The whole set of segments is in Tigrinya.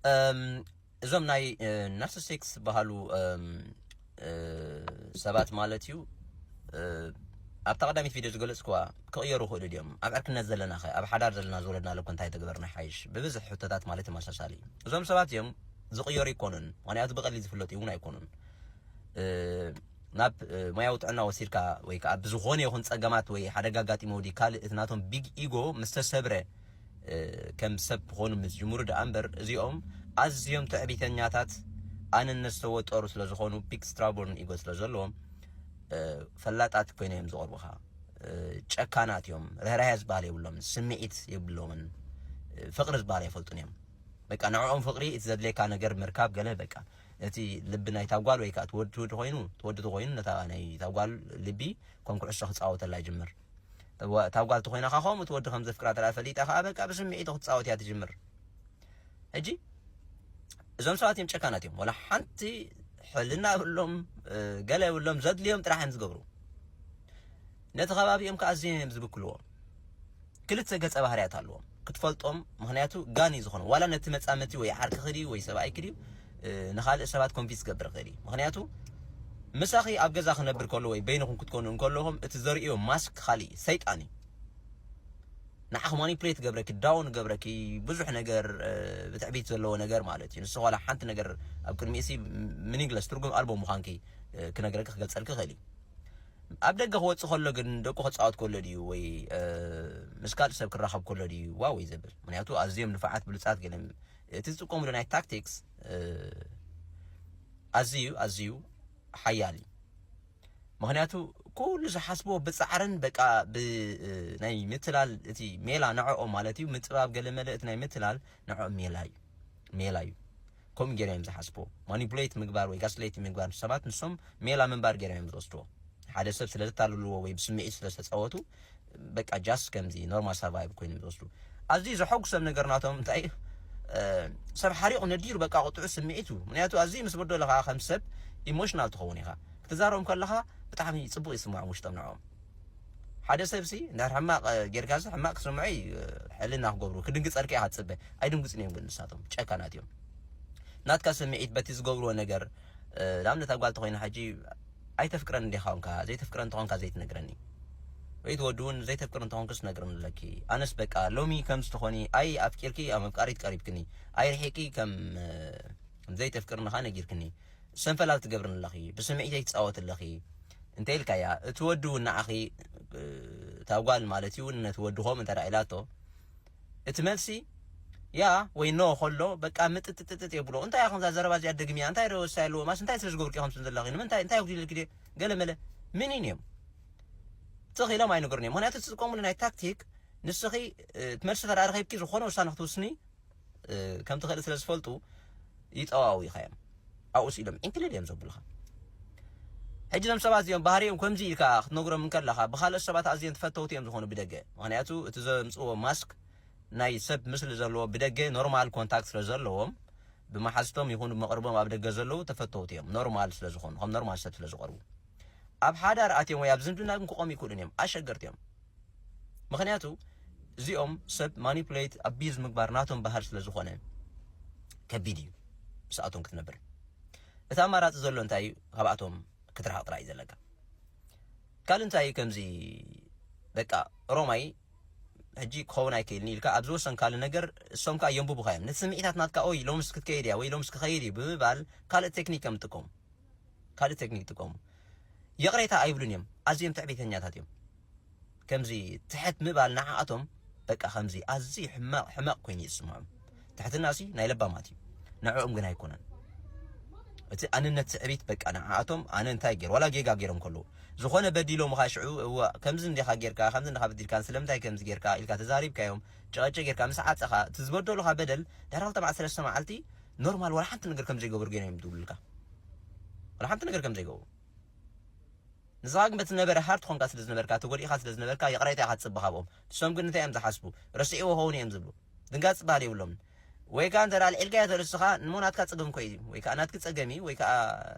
እም፣ እዞም ናይ ናርሲሲክስ ዝበሃሉ እም፣ እ፣ ሰባት ማለት እዩ። እ፣ ኣብታ ቀዳሚት ቪድዮ ዝገለጽኩዋ ክቕየሩ ይኽእሉ ድዮም? ኣብ ዕርክነት ዘለና ኸ፣ ኣብ ሓዳር ዘለና ዝወለድና ለኮ እንታይ ተግበርና ሓይሽ? ብብዝሕ ሕቶታት ማለት ተመሳሳሊ እዩ። እዞም ሰባት እዮም ዝቕየሩ ኣይኮኑን፣ ምኽንያቱ ብቐሊል ዝፍለጡ እውን ኣይኮኑን። እ፣ ናብ እ፣ ሞያዊ ጥዕና ወሲድካ ወይ ከዓ ብዝኾነ ይኹን ጸገማት ወይ ሓደጋ ኣጋጢሞ ወዲ ካልእ እቲ ናቶም ቢግ ኢጎ ምስ ተሰብረ እ፣ ከም ሰብ ክኾኑ ምስ ጅምሩ ደኣ እምበር፣ እዚኦም ኣዝዮም ትዕቢተኛታት፣ ኣነነት ዝተወጠሩ ስለ ዝኾኑ፣ ቢግ ስትራቦርን ኢጎ ስለ ዘለዎም፣ እ፣ ፈላጣት ኮይኖም እዮም ዝቐርቡኻ። እ፣ ጨካናት እዮም። ርህራሄ ዝበሃል የብሎምን፣ ስምዒት የብሎምን። እ፣ ፍቕሪ ዝበሃል ኣይፈልጡን እዮም። በቃ ንዕኦም ፍቕሪ፣ እቲ ዘድልየካ ነገር ምርካብ፣ ገለ በቃ እቲ ልቢ ናይታ ጓል ወይ ከዓ እቲ ወዲ ተኾይኑ፣ እቲ ወዲ ተኾይኑ ነታ ናይታ ጓል ልቢ ከም ኩዕሶ ክጻወተላ ይጅምር። እታ ጓል ተኾይና ኸዓ ከምኡ እቲ ወዲ ከም ዘፍቅራ ተላ ፈሊጣ ኸዓ በቃ ብስምዒቱ ክትጻወት እያ ትጅምር። ሕጂ እዞም ሰባት እዮም ጨካናት እዮም። ወላ ሓንቲ ሕልና የብሎም፣ እ፣ ገለ የብሎም፣ ዘድልዮም ጥራሕ እዮም ዝገብሩ። ነቲ ከባቢኦም ከዓ ኣዝዮም እዮም ዝብክልዎ። ክልተ ገጸ ባህርያት ኣለዎም ክትፈልጦም፣ ምኽንያቱ ጋን እዩ ዝኾነ። ዋላ ነቲ መጻመቲ ወይ ዓርክኺ ድዩ ወይ ሰብኣይኪ ድዩ፣ እ፣ ንኻልእ ሰባት ኮንፊስ ክገብር ይኽእል እዩ። ምኽንያቱ ምሳኺ ኣብ ገዛ ክነብር ከሎ ወይ በይንኹም ክትኮኑ እንከለኹም እቲ ዘርእዮ ማስክ ካልእ እዩ፣ ሰይጣን እዩ። ንዓኺ ማኒፕሌት ገብረኪ፣ ዳውን ገብረኪ፣ ብዙሕ ነገር፣ እ፣ ብትዕቢት ዘለዎ ነገር ማለት እዩ። ንስኺ ዋላ ሓንቲ ነገር ኣብ ቅድሚኡ ሲ ሚኒንግለስ፣ ትርጉም ኣልቦ ምዃንኪ፣ እ፣ ክነግረኪ ክገልጸልኪ ይኽእል እዩ። ኣብ ደገ ክወጽእ ከሎ ግን ደቁ ክጻወት ከሎ ድዩ ወይ፣ እ፣ ምስ ካልእ ሰብ ክራኸብ ከሎ ድዩ ዋው እዩ ዘብል? ምኽንያቱ ኣዝዮም ንፉዓት ብሉጻት ገለ እቲ ዝጥቀምሉ ናይ ታክቲክስ፣ እ፣ ኣዝዩ፣ ኣዝዩ ሓያል እዩ። ምኽንያቱ ኩሉ ዝሓስብዎ ብጻዕርን በቃ ብ-፣ እ፣ ናይ ምትላል እቲ ሜላ ንዕኦም ማለት እዩ። ምጽባብ ገለ መለ እቲ ናይ ምትላል ንዕኦም ሜላ እዩ። ሜላ እዩ። ከምኡ ገይሮም እዮም ዝሓስብዎ። ማኒፑሌት ምግባር ወይ ጋስሌት ምግባር ሰባት ንሶም ሜላ ምንባር ገይሮም እዮም ዝወስድዎ። ሓደ ሰብ ስለ ዘታልልዎ ወይ ብስምዒት ስለ ዝተጻወቱ በቃ ጃስት ከምዚ ኖርማል ሰርቫይቭ ኮይኖም ዝወስዱ። ኣዝዩ ዘሐጉሰም ነገር ናቶም እንታይ እዩ? እ፣ ሰብ ሓሪቑ ነዲሩ በቃ ቁጥዑ ስምዒቱ። ምኽንያቱ ኣዝዩ ምስ በደለኻ ከም ሰብ ኢሞሽናል ትኸውን ኢኻ። ክትዛረቦም ከለኻ ብጣዕሚ ጽቡቕ ይስምዖም ውሽጦም ንዕኦም። ሓደ ሰብሲ እንድሕር ሕማቕ፣ እ፣ ጌርካሲ ሕማቕ ክስምዖ እዩ፣ እ፣ ሕልና ክገብሩ። ክድንግጸልካ ኢኻ ትጽበ። ኣይድንግጹን እዮም ግን ንሳቶም ጨካናት እዮም። ናትካ ስምዒት በቲ ዝገብርዎ ነገር፣ እ፣ ንኣብነት ኣብ ጓል ተኾይና ሕጂ ኣይተፍቅረን እንዲኻ ኾንካ፣ ዘይተፍቅረን እንተኾንካ ዘይትነግረኒ። ወይ እቲ ወዲ እውን ዘይተፍቅር እንተኾንክስ ነግርኒ ኣለኪ። ኣነስ በቃ ሎሚ ከምዚ ትኾኒ፣ ኣይ ኣፍቂርኪ ኣብ መፍቃሪት ቀሪብክኒ፣ ኣይ ርሒቂ ከም፣ እ፣ ዘይተፍቅርኒ ኸኣ ነጊርክኒ። ሰንፈላል ትገብርኒ ኣለኺ፣ ብስምዒተይ ትጻወቲ ኣለኺ እንተ ኢልካያ፣ እቲ ወዲ እውን ንዓኺ፣ እ፣ እታ ጓል ማለት እዩ እውን ነቲ ወዲ ኸም እንተ ደኣ ኢላቶ፣ እቲ መልሲ ያ ወይ ኖ ከሎ በቃ ምጥጥጥጥ የብሎ። እንታይ ኢኹም እዛ ዘረባ እዚኣ ደግምያ? እንታይ ዶ ወሳይ ኣለዎ? ማስ እንታይ ስለ ዝገብርኪ ኢኹም ዘለኺ? ንምንታይ እንታይ ኣጉዲለልኪ ድየ? ገለ መለ ምኒን እዮም። ትኽ ኢሎም ኣይነግሩን እዮም። ምኽንያቱ ዝጥቀሙሉ ናይ ታክቲክ ንስኺ፣ እ፣ እቲ መልሲ ተደኣ ረኺብኪ ዝኾነ ውሳነ ክትውስኒ፣ እ፣ ከም ትኽእሊ ስለ ዝፈልጡ ይጠዋውዩኻ እዮም። ኣብኡ ስኢሎም ኢንክሊድ እዮም ዘብሉኻ። ሕጂ እዞም ሰባት እዚኦም ባህሪኦም ከምዚ ኢልካ ክትነግሮም እንከለኻ ብኻልኦት ሰባት ኣዝዮም ተፈተውቲ እዮም ዝኾኑ ብደገ። ምኽንያቱ እቲ ዘምጽእዎ ማስክ ናይ ሰብ ምስሊ ዘለዎ ብደገ ኖርማል ኮንታክት ስለ ዘለዎም ብመሓዝቶም ይኹን ብመቕርቦም ኣብ ደገ ዘለዉ ተፈተውቲ እዮም። ኖርማል ስለ ዝኾኑ፣ ከም ኖርማል ሰብ ስለ ዝቐርቡ። ኣብ ሓዳር ኣትዮም ወይ ኣብ ዝምድና ግን ክቖሙ ይክእሉን እዮም። ኣሸገርቲ እዮም። ምኽንያቱ እዚኦም ሰብ ማኒፑሌት ኣቢዝ ምግባር ናቶም ባህር ስለ ዝኾነ ከቢድ እዩ ምስኣቶም ክትነብር። እቲ ኣማራጺ ዘሎ እንታይ እዩ? ካብኣቶም ክትርሓቕ ጥራይ እዩ ዘለካ። ካልእ እንታይ እዩ? ከምዚ በቃ ሮማይ ሕጂ ክኸውን ኣይክእልን ኢልካ ኣብ ዝወሰንካሉ ነገር እሶም ከኣ የንብቡኻ እዮም። ነቲ ስምዒታት ናትካ ኦይ ሎምስ ክትከይድ እያ ወይ ሎምስ ክኸይድ እዩ ብምባል ካልእ ቴክኒክ እዮም ዝጥቀሙ። ካልእ ቴክኒክ ይጥቀሙ። ይቕሬታ ኣይብሉን እዮም። ኣዝዮም ትዕቢተኛታት እዮም። ከምዚ ትሕት ምባል ንዓኣቶም በቃ ከምዚ ኣዝዩ ሕማቕ፣ ሕማቕ ኮይኑ ይስምዖም። ትሕትናሲ ናይ ለባማት እዩ። ንዕኦም ግን ኣይኮነን። እቲ ኣንነት ትዕቢት በቃ ንዓኣቶም ኣነ እንታይ ገይር፣ ዋላ ጌጋ ገይሮም ከለዉ፣ ዝኾነ በዲሎምኻ ሽዑ፣ እዋ፣ ከምዚ እንዲኻ ጌርካ፣ ከምዚ እንዲኻ በዲልካን ስለምንታይ ከምዚ ጌርካ ኢልካ ተዛሪብካዮም፣ ጨቐጨ ጌርካ ምስ ዓጸኻ፣ እቲ ዝበደሉኻ በደል ድሕሪ ክልተ መዓልቲ፣ ሰለስተ መዓልቲ ኖርማል ዋላ ሓንቲ ነገር ከም ዘይገበሩ ገይሮም እዮም ዝድውሉልካ። ዋላ ሓንቲ ነገር ከም ዘይገበሩ። ንስኻ ግን በቲ ዝነበረ ሃርት ኾንካ ስለ ዝነበርካ፣ ተጎዲእኻ ስለ ዝነበርካ፣ ይቕሬታ ኢኻ ትጽበ ካብኦም። ንሶም ግን እንታይ እዮም ዝሓስቡ? ረሲዕዎ ኸውን እዮም ዝብሉ። ድንጋጽ ዝበሃል የብሎምን። ወይ ከኣ እንተ ደኣ ኣልዒልካዮ ተርእስኻ፣ እሞ ናትካ ጸገም እኮ እዩ። ወይ ከኣ ናትኪ ጸገም እዩ፣ ወይ ከኣ፣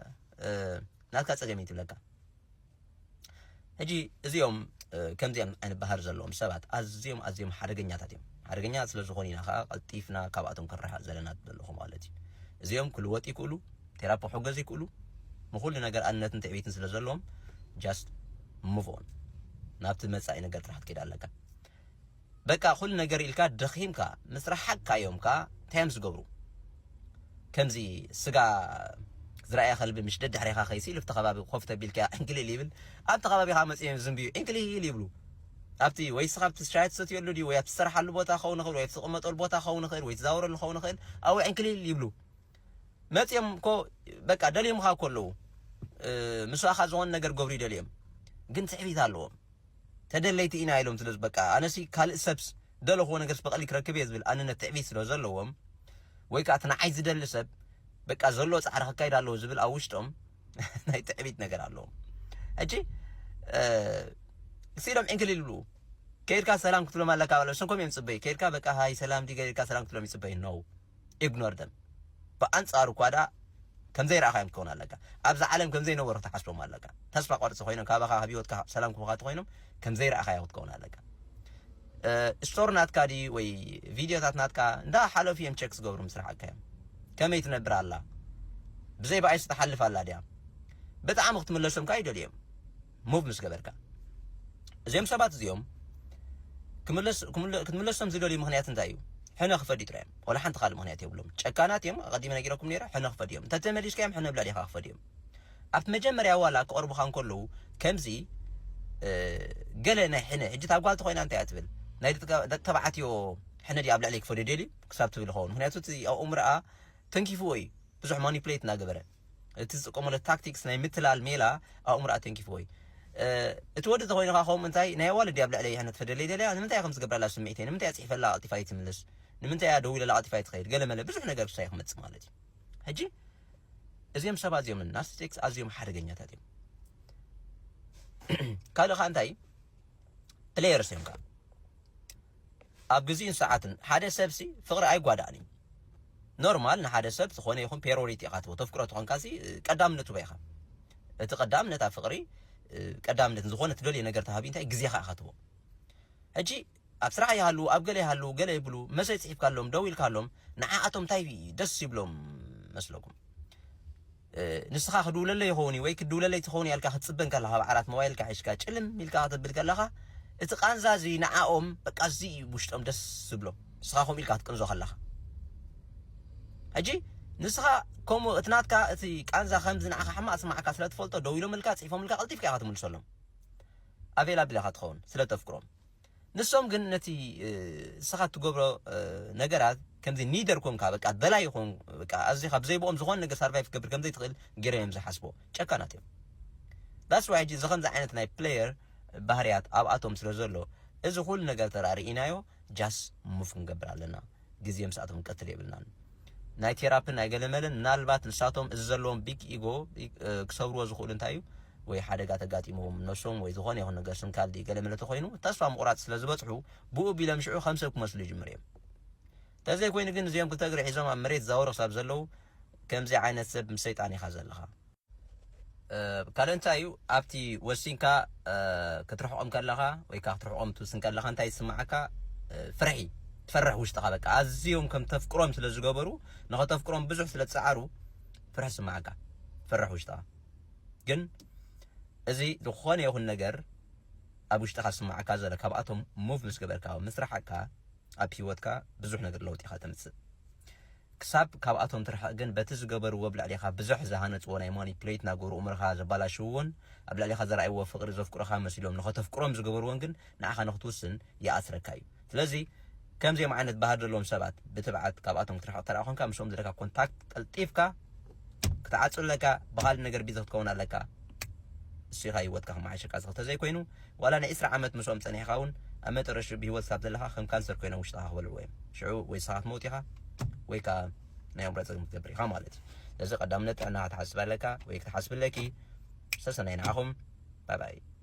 እ፣ ናትካ ጸገም እዩ ትብለካ። ሕጂ እዚኦም፣ እ፣ ከምዚኦም ዓይነት ባህሪ ዘለዎም ሰባት ኣዝዮም፣ ኣዝዮም ሓደገኛታት እዮም። ሓደገኛ ስለ ዝኾኑ ኢና ከዓ ቀልጢፍና ካብኣቶም ክረሓቕ ዘለና ዘለኹ ማለት እዩ። እዚኦም ክልወጥ ይክእሉ፣ ቴራፒ ክሕገዝ ይክእሉ። ንኹሉ ነገር ኣንነትን ትዕቢትን ስለ ዘለዎም just move on፣ ናብቲ መጻኢ ነገር ጥራሕ ክትከይድ ኣለካ። በቃ ኩሉ ነገር ኢልካ ደኺምካ ምስ ረሓቅካ እዮም ከዓ እንታይ እዮም ዝገብሩ? ከምዚ ስጋ ዝረኣየ ከልቢ ምሽ ደድሕሬኻ ከይሲ ኢሉ ኣብቲ ከባቢ ኮፍ ተቢልካ ዕንክሊል ይብል። ኣብቲ ከባቢ ከዓ መፅዮም ዝንብዩ ዕንክሊል ይብሉ። ኣብቲ ወይ ስኻ ኣብቲ ሻሂ ትሰትየሉ ድዩ ወይ ኣብቲ ትሰርሓሉ ቦታ ክኸውን ይኽእል ወይ ኣብቲ ትቕመጠሉ ቦታ ክኸውን ይኽእል ወይ ትዛወረሉ ክኸውን ይኽእል፣ ኣብኡ ዕንክሊል ይብሉ። መፅዮም እኮ በቃ ደልዮም ኻ ከለዉ፣ እ፣ ምሳኻ ዝኾነ ነገር ገብሩ ይደልዮም፣ ግን ትዕቢት ኣለዎም። ተደለይቲ ኢና ኢሎም ስለ በቃ ኣነሲ ካልእ ሰብስ ደለኽዎ ነገርስ ብቐሊ ክረክብ እየ ዝብል ኣንነት ትዕቢት ስለ ዘለዎም፣ ወይ ከዓ እቲ ንዓይ ዝደሊ ሰብ በቃ ዘሎ ፃዕሪ ከካይድ ኣለዎ ዝብል ኣብ ውሽጦም ናይ ትዕቢት ነገር ኣለዎም። ሕጂ፣ እ፣ ሲሎም ዕንክሊል ይብሉ። ከይድካ ሰላም ክትብሎም ኣለካ። ባለ እሶም ከም እዮም ጽበይ። ከይድካ በቃ ሃይ ሰላም ዲ ከይድካ ሰላም ክትብሎም ይጽበይ ነው። ኢግኖር ደም። ብኣንጻሩ እኳ ደኣ ከም ዘይረኣኻዮም ክትከውን ኣለካ። ኣብዛ ዓለም ከም ዘይነበሩ ክትሓስቦም ኣለካ። ተስፋ ቆርጺ ኮይኖም ካባኻ ካብ ህይወትካ ሰላም ክቡኻት ኮይኖም ከም ዘይረኣኻዮ ክትከውን ኣለካ። እ፣ ስቶር ናትካ ድዩ ወይ ቪድዮታት ናትካ እንዳ ሓለፉ እዮም ቸክ ዝገብሩ ምስ ረሓቅካዮም። ከመይ ትነብር ኣላ? ብዘይ ብኣይስ ትሓልፍ ኣላ ድያ? ብጣዕሚ ክትምለሶም ከኣ ይደልዮም። ሙቭ ምስ ገበርካ። እዚኦም ሰባት እዚኦም ክምለስ-፣ ክምለ-፣ ክትምለሶም ዝደልዩ ምኽንያት እንታይ እዩ? ሕነ ክፈድዩ ጥራይ እዮም። ወላ ሓንቲ ካልእ ምኽንያት የብሎም። ጨካናት እዮም። ኣቐዲመ ነጊረኩም ነይረ፣ ሕነ ክፈድዩ እዮም። እንተተመሊስካዮም ሕነ ብልዕሊኻ ክፈድዩ እዮም። ኣብቲ መጀመርያ ዋላ ክቐርቡኻ እንከለዉ ከምዚ፣ እ፣ ገለ ናይ ሕነ፣ ሕጂ እታ ጓል ተኾይና እንታይ እያ ትብል? ናይ ደቂ፣ ደቂ ተባዕትዮ ሕነ ድዩ ኣብ ልዕለይ ክፈድዩ ደልዩ? ክሳብ ትብል ይኸውን። ምኽንያቱ እቲ ኣእምሮኣ ተንኪፍዎ እዩ። ብዙሕ ማኒፕሌት እናገበረ። እቲ ዝጥቀመሉ ታክቲክስ ናይ ምትላል ሜላ ኣእምሮኣ ተንኪፍዎ እዩ። እ፣ እቲ ወዲ ተኾይኑ ኸዓ ከምኡ እንታይ ናይ ኣዋልድ ድያ ኣብ ልዕለይ ሕነ ትፈደለይ ደልያ? ንምንታይ እያ ከም ዝገብረላ ስምዒተይ? ንምንታይ እያ ጽሒፈላ ቀልጢፋ ይትምልስ? ንምንታይ እያ ደዊለላ ቀልጢፋ ይትኸይድ? ገለ መለ ብዙሕ ነገር ክሳይ ክመጽእ ማለት እዩ። ሕጂ እዚኦም ሰባት እዚኦም ናርሲሲስቲክስ ኣዝዮም ሓደገኛታት እዮም። ካልእ ኸዓ እንታይ ፕሌየርስ እዮም ከዓ ኣብ ግዜኡን ሰዓትን ሓደ ሰብሲ ፍቕሪ ኣይጓዳእን እዩ። ኖርማል ንሓደ ሰብ ዝኾነ ይኹን ፔሮሪቲ ኢኻ ትቦ ተፍቅሮ ትኾንካሲ ቀዳምነት ትቦ ኢኻ። እቲ ቀዳምነት ኣብ ፍቕሪ ቀዳምነት ዝኾነ ትደልዮ ነገር ተሃቢ እንታይ ግዜኻ ኢኻ ትቦ። ሕጂ ኣብ ስራሕ ይሃሉ ኣብ ገለ ይሃሉ ገለ ይብሉ መሰይ ጽሒፍካሎም ደው ኢልካሎም ንዓኣቶም እንታይ ደስ ይብሎም መስለኩም? እ፣ ንስኻ ክድውለለይ ይኸውን እዩ ወይ ክድውለለይ ትኸውን እያ ኢልካ ክትጽበ እንከለኻ፣ ኣብ ዓራት ሞባይልካ ሒዝካ ጭልም ኢልካ ክትብል ከለኻ፣ እቲ ቃንዛ እዚ ንዓኦም በቃ እዚ እዩ ውሽጦም ደስ ዝብሎም። ንስኻ ከምኡ ኢልካ ክትቅንዞ ከለኻ። ሕጂ ንስኻ ከምኡ እቲ ናትካ እቲ ቃንዛ ከምዚ ንዓኻ ሕማቕ ስማዕካ ስለ ትፈልጦ፣ ደው ኢሎምልካ፣ ጽሒፎምልካ፣ ቀልጢፍካ ኢኻ ትምልሰሎም። ኣቬላብል ኢኻ ትኸውን ስለ ተፍቅሮም። ንሶም ግን ነቲ፣ እ፣ ንስኻ እትገብሮ፣ እ፣ ነገራት ከምዚ ኒደር ኮንካ፣ በቃ ደላይ ኮን-፣ በቃ ኣዚኻ ብዘይብኦም ዝኾነ ነገር ሳርቫይቭ ክትገብር ከም ዘይትኽእል ገይሮም እዮም ዝሓስቦ። ጨካናት እዮም። ዳትስ ዋይ ሕጂ እዚ ከምዚ ዓይነት ናይ ፕሌየር ባህርያት ኣብኣቶም ስለ ዘሎ፣ እዚ ኩሉ ነገር ተራእርኢናዮ፣ ጃስ ሙቭ ክንገብር ኣለና። ግዜ ምስኣቶም ክንቀትል የብልናን። ናይ ቴራፕን ናይ ገለመለን ምናልባት ንሳቶም እዚ ዘለዎም ቢግ ኢጎ፣ እ፣ ክሰብርዎ ዝኽእሉ እንታይ እዩ? ወይ ሓደጋ ተጋጢሞም ነብሶም ወይ ዝኾነ ይኹን ነገር ስንካል ድዩ ገለመለ ተኾይኑ፣ ተስፋ ምቑራጽ ስለ ዝበጽሑ፣ ብኡ ቢሎም ሽዑ ከም ሰብ ክመስሉ ይጅምሩ እዮም። እንተዘይኮይኑ ግን እዚኦም ክልተ እግሪ ሒዞም ኣብ መሬት ዝዛወሩ ክሳብ ዘለዉ፣ ከምዚ ዓይነት ሰብ ምስ ሰይጣን ኢኻ ዘለኻ። እ፣ ካልእ እንታይ እዩ? ኣብቲ ወሲንካ፣ እ፣ ክትርሕቖም ከለኻ ወይ ከዓ ክትርሕቖም ትውስን ከለኻ እንታይ ይስምዓካ? እ፣ ፍርሒ። ትፈርሕ ውሽጥኻ በቃ። ኣዝዮም ከም ተፍቅሮም ስለ ዝገበሩ፣ ንኸተፍቅሮም ብዙሕ ስለ ዝጸዓሩ፣ ፍርሒ ይስምዓካ። ትፈርሕ ውሽጥኻ። ግን እዚ ዝኾነ ይኹን ነገር ኣብ ውሽጥኻ ዝስምዓካ ዘሎ፣ ካብኣቶም ሙቭ ምስ ገበርካ፣ ምስ ረሓቕካ፣ ኣብ ህይወትካ ብዙሕ ነገር ለውጢ ኢኻ ተምጽእ። ክሳብ ካብኣቶም ትርሕቕ ግን፣ በቲ ዝገበርዎ ኣብ ልዕሌኻ ብዙሕ ዝሃነጽዎ ናይ ማኒፕሌት እናገበሩ እምሮኻ ዘባላሽውዎን ኣብ ልዕሌኻ ዘርኣይዎ ፍቕሪ ዘፍቅሩኻ መሲሎም ንኸተፍቅሮም ዝገበርዎን ግን ንዓኻ ንኽትውስን ይኣስረካ እዩ። ስለዚ ከምዚኦም ዓይነት ባህሪ ዘለዎም ሰባት ብትብዓት ካብኣቶም ክትርሕቕ ተደኣ ኮንካ፣ ምስኦም ዘለካ ኮንታክት ቀልጢፍካ ክትዓጹ ኣለካ። ብኻልእ ነገር ቢዚ ክትከውን ኣለካ። እሱ ኢኻ ህይወትካ ከመሓየሸካ ዝኽእል። ተዘይኮይኑ ዋላ ናይ ዕስራ ዓመት ምስኦም ጸኒሕካ እውን ኣብ መጨረሽኡ ብህይወት ክሳብ ዘለኻ ከም ካንሰር ኮይኖም ውሽጥኻ ክበልዕዎ እዮም። ሽዑ ወይ ንስኻ ክትመውት ኢኻ ወይ ከኣ ናይ ኣእምሮ ጸገም ክትገብር ኢኻ ማለት እዩ። ስለዚ ቀዳምነት ጥዕናኻ ክትሓስብ ኣለካ ወይ ክትሓስብ ኣለኪ። ሰሰናይ ንዓኹም። ባይ ባይ።